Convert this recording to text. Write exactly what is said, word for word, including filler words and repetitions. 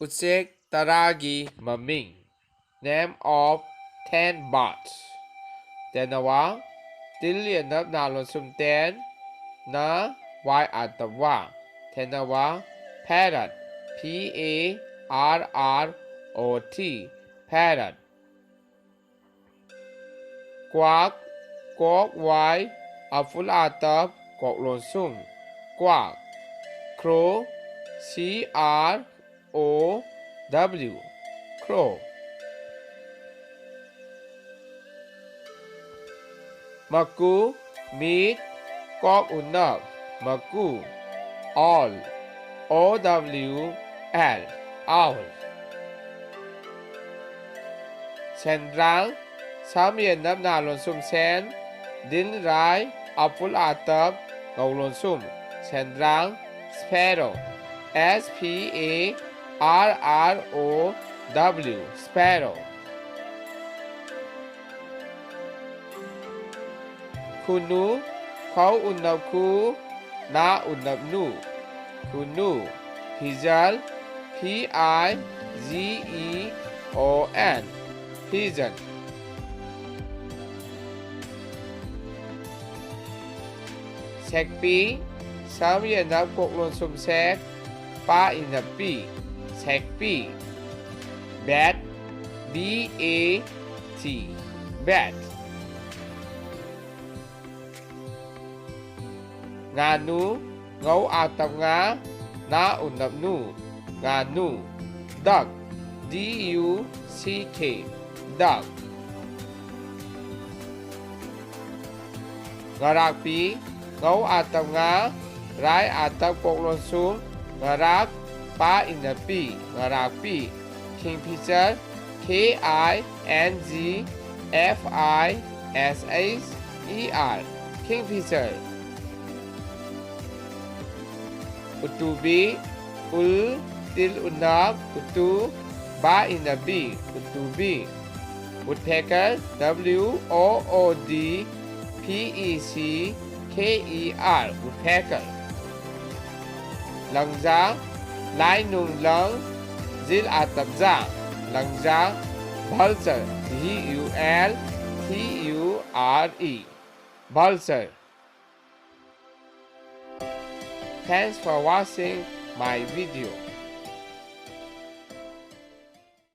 ꯎꯆꯦꯛ ꯇꯔꯥꯒꯤ ꯃꯃꯤꯡ꯫ Name of ten birds. ꯇꯦꯅꯋꯥ, ꯇꯤꯜ ꯌꯦꯅꯞ ꯅꯥ ꯂꯣꯟꯁꯨꯝ ꯇꯦꯟ, ꯅ, ꯋꯥꯏ ꯑꯥꯇꯞ ꯋꯥ꯫ ꯇꯦꯅꯋꯥ꯫ Parrot, P A R R O T, parrot. Quack, ꯀꯣꯛ ꯋꯥꯏ ꯑꯐꯨꯜ ꯑꯥꯇꯞ ꯀꯣꯛ ꯂꯣꯟꯁꯨꯝ, quack. Crow, C R O W, crow. ꯃꯀꯨ, ꯃꯤꯠ, ꯀꯣꯛ ꯎꯅꯞ, ꯃꯀꯨ, owl, O W L, owl. ꯁꯦꯟꯗ꯭ꯔꯥꯡ, ꯁꯝ ꯌꯦꯅꯞ ꯅꯥ ꯂꯣꯟꯁꯨꯝ ꯁꯦꯟ, ꯗꯤꯜ ꯔꯥꯏ ꯑꯄꯨꯜ ꯑꯥꯇꯞ ꯉꯧ ꯂꯣꯟꯁꯨꯝ, ꯁꯦꯟꯗ꯭ꯔꯥꯡ, sparrow, S P A R R O W, sparrow. ꯈꯨꯅꯨ, ꯈꯧ ꯎꯅꯞ ꯈꯨ, ꯅꯥ ꯎꯅꯞ ꯅꯨ, ꯈꯨꯅꯨ꯫ ꯐꯤꯖꯜ, P I G E O N, pigeon. ꯁꯦꯛꯄꯤ, ꯁꯝ ꯌꯦꯅꯞ ꯀꯣꯛ ꯂꯣꯟꯁꯨꯝ ꯁꯦꯛ, ꯄꯥ ꯏꯅꯞ ꯄꯤ, ꯁꯦꯛꯄꯤ꯫ Bat, B A T, bat. ꯉꯥꯅꯨ, ꯉꯧ ꯑꯥꯇꯞ ꯉꯥ, ꯅꯥ ꯎꯅꯞ ꯅꯨ, ꯉꯥꯅꯨ꯫ Duck, D U C K, duck. ꯉꯔꯥꯛꯄꯤ, ꯉꯧ ꯑꯥꯇꯞ ꯉꯥ, ꯔꯥꯏ ꯑꯥꯇꯞ ꯀꯣꯛ ꯂꯣꯟꯁꯨꯝ, ꯉꯔꯥꯛ, ꯄꯥ ꯏꯅꯞ ꯄꯤ, ꯉꯔꯥꯛꯄꯤ꯫ Kingfisher, K I N G F I S H E R, kingfisher. ꯎꯇꯨꯕꯤ, ꯎꯜ, ꯇꯤꯜ ꯎꯅꯞ, ꯎꯇꯨ, ꯕꯥ ꯏꯅꯞ ꯕꯤ, ꯎꯇꯨꯕꯤ꯫ Woodpecker, W O O D P E C K E R, woodpecker. ꯂꯪꯖꯥ, ꯂꯥꯏ ꯅꯨꯡ ꯂꯪ, ꯇꯤꯜ ꯑꯥ ꯇꯞꯖꯥ, ꯂꯪꯖꯥ, vulture, V U L T U R E, vulture. Thanks for watching my video.